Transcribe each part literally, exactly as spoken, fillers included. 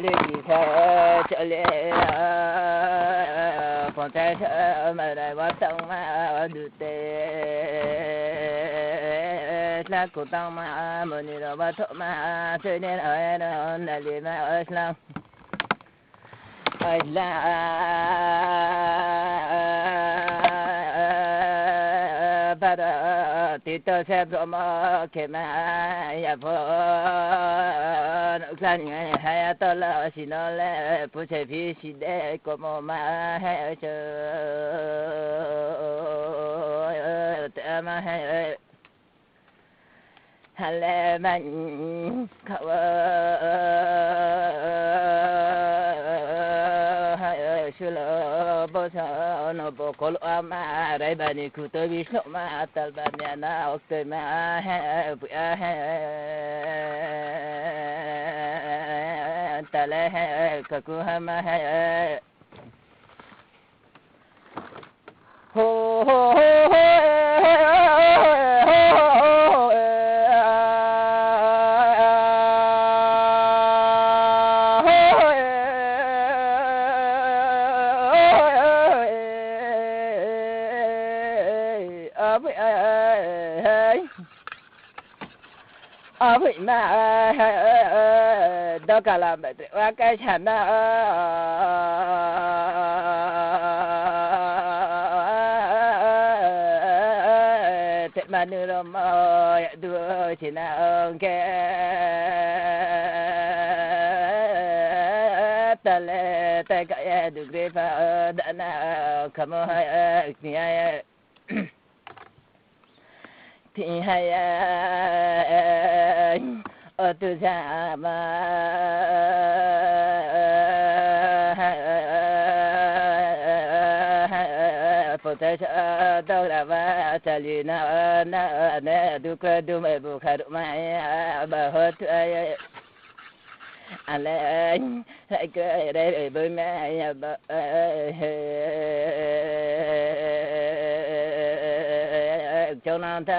Kisa chale, ponchai sa, marai wa tangma, dute, sla ku tangma, moni ro wa thoma, sui ne ro, nali ma, sla. Aila, bara tito se bromo khe ma ya pho, nuksa ni haya tola sino le, puse phi si de komo ma he cho, te ma he. Hale man khawa, sulo boso no bokol ama, raibani khuto bisno ma, talba miana oktoi ma he, buya he, tale he, kaku hama he. Aboi ma, doka la matre wa kaisa na, te manu ro mo ya du sina ong khe, tale te ka ya du gre pha dana khamo ha ya kni ya. Thing hai, o tu jama, potai sa dok ra ba, chali na, na, ne, du kwe du mai bu kha ru mai, ba ho tu ai. Ale, lai kre re re boi me ya ba, chona ta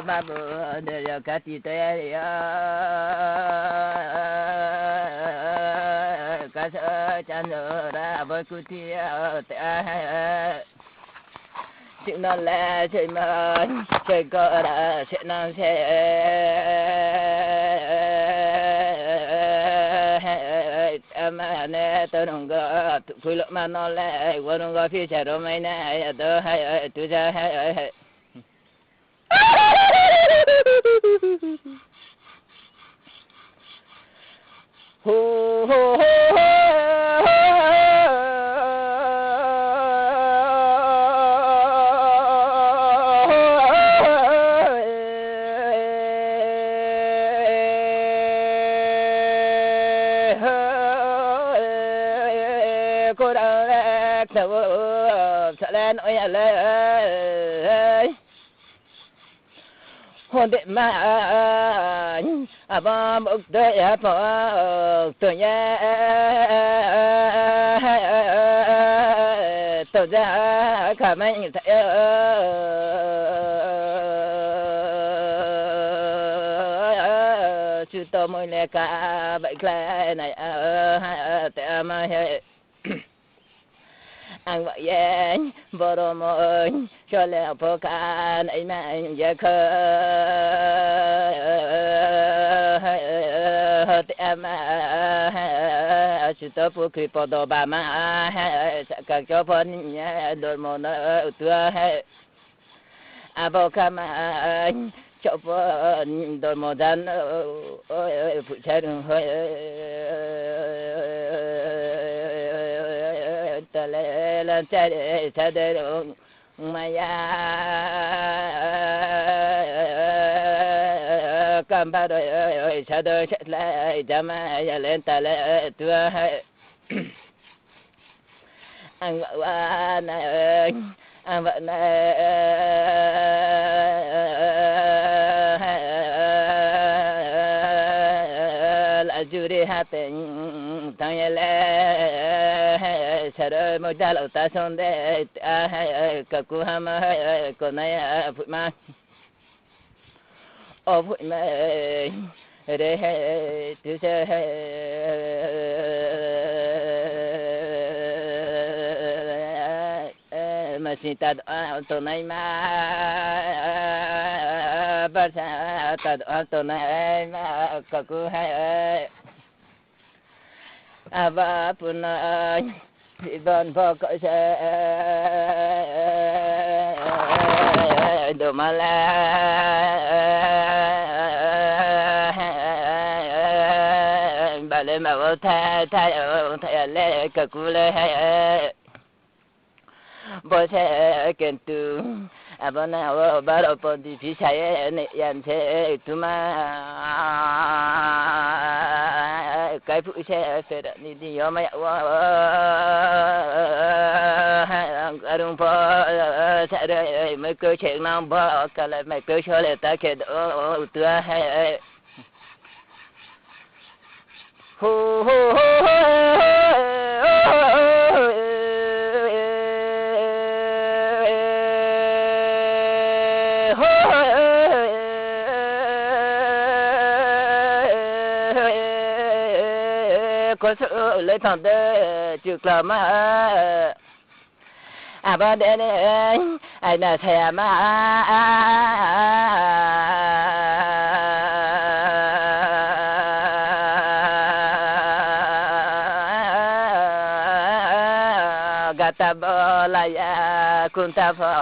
ba bu de ya ka ti te ya, ka sa chan ra boi ku ti ya te. Sino le, simo, se kora, se nang se. Ama ne, to nung go, tu kui lo ma no le, wo nung go, phi se ro mai na, ya do, hai, tu ja, hai, hai. Kurang le kna wo salen oya le. Hon de ma, abo bok de ya pho, to ya, to ja, ka mai ta ya. Chu to moi le ka bai klai nai, te ma he. Ang ba ye, boro mo, chole pho ka nai ma ye kho. Te ma, chu to pukhri podo ba ma, saka kyo pho ni ye, dormo no tua he. Abo kama, chopo, dormo dan, phucha rung ho, tale lan chare, chade rung maya, kambaro, chado, chatla, jama, yalen, tale, tua, hai. Ang wa na, ang wa na, la juri hateng tang ye le, saro mo jalo ta son de, kaku hama, konaya phuima. O phuima, re, tu se, Sita do ang tongnaima, barsa ta do ang tongnaima, kaku hai. Abo purno jibon pho kose doma le bale ma bo thai thai o thai ya le kaku le. Bo se kintu abo no o baro pondi phisa ye ne yan se tuma kaiphuh se pherao ni di yo mai ya wo. Arung pho sare mai khe se nang bo kala mai khe sole ta khe do tua hai. Kosu le thang de chukla ma. Abo de ne, aina saya ma, gata bo la ya, kunta pho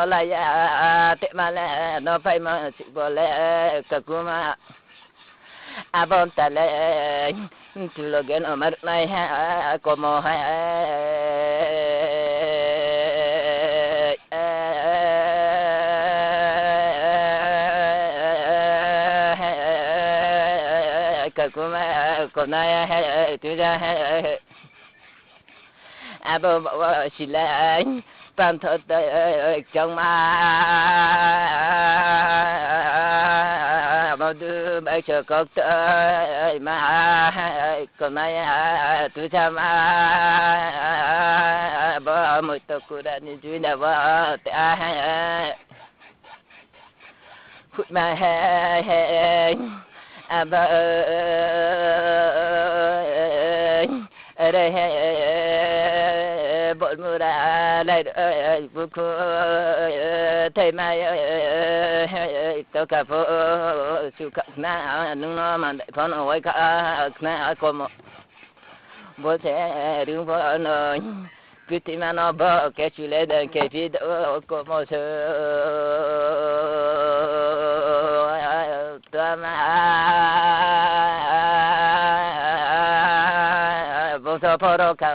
la ya, tema le no paimo si bo le kakuma. Abo ta le, tulo gen o mar nai ha, komo ha, kakuma, konai ha, tuja ha. Abo bo silai pantho tei chongma, abo du bai so kok tei ma, konai ha tusa ma, abo mui to kura ni jui na bo te a ha. Phuima he, he, abo, re he, bolmura, lai, bukhu, thaima, to kha pho, sukha khna, nung no mandai pho no wai kha khna komo. Bo se rung pho no, kritima no bo khe chule de khe phi do komo se. Tama, bongso phoro kha,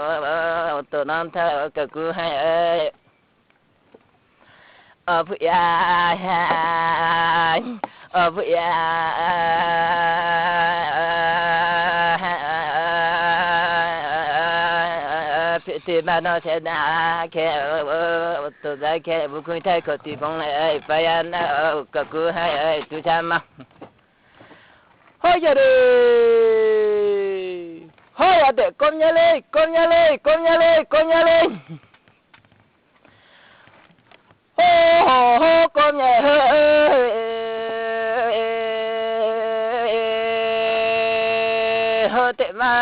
to nam tha kaku hai. Abu ya, abu ya, piti mano se na khe, to za khe, bukhui thai kho ti phong le, paya na, kaku hai, tu sama. Hoi ya re! Hoi ya de, kom ya le, kom ya le, kom ya le, kom ya le! Ho, ho, ho, kom ya, ho, ho, te ma.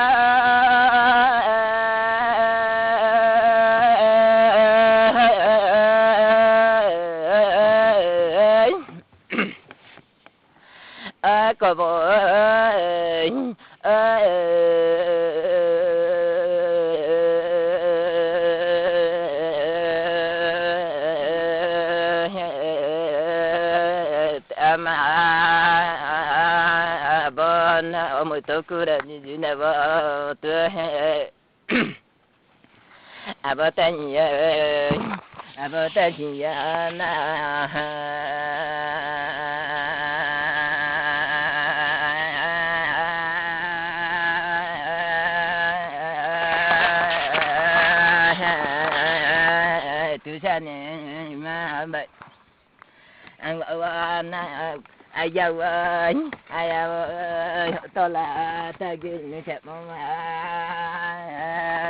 A, kobo, a, ama, bo na, o mui to kura ni jina bo tu he. Abo tang ya, abo tang ya na. Tusa ni ma bai. Ang wa na, aya wa, aya wa, tola tagi ni se mo ma,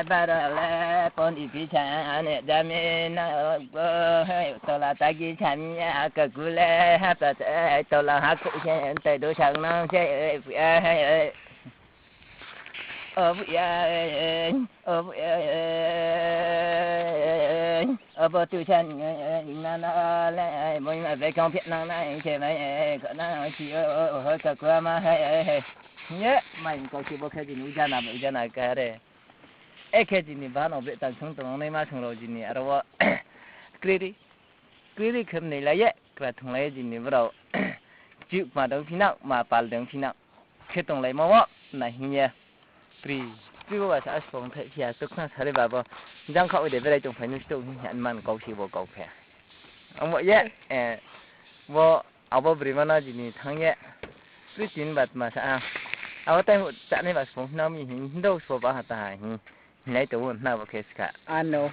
bara le pon di pisa ne jami na go, tola tagi sami ya ka kule, ha pa se, tola ha ku se, tai do sang nang se, ya, Obo ya, obo ya, obo tuisa ni, nana le, moi ma bekhong phi nang nai khe mai, khna si o, ho ka kua ma hai, hai. Ye, mai kau si bo khe jini ujana, ujana kare. Ekhe jini bano bre tang sung tong nai ma sung rao jini aro wo. Kriri. Kriri khe mnoi lai ye, kra thunglai ye jini brao. Kchiuh kma dong phi nang, ma pal dong phi nang. Khe tonglaimo wo, na hing ye. Pri, pri bo ba sa spong thai phi ya, to khna sare ba bo. Jang khaoh de berai tong phai nung sto hing ya man kau si bo kau phe. Amo ye, eh, bo abo brima no jini thanng ye. Pri tin ba tma sa a. Abo tai hu chánai ba spong hna mi hing, hindou sbo ba ha ta ha hing. Hinai tong wo hna bo khe ska. Ano.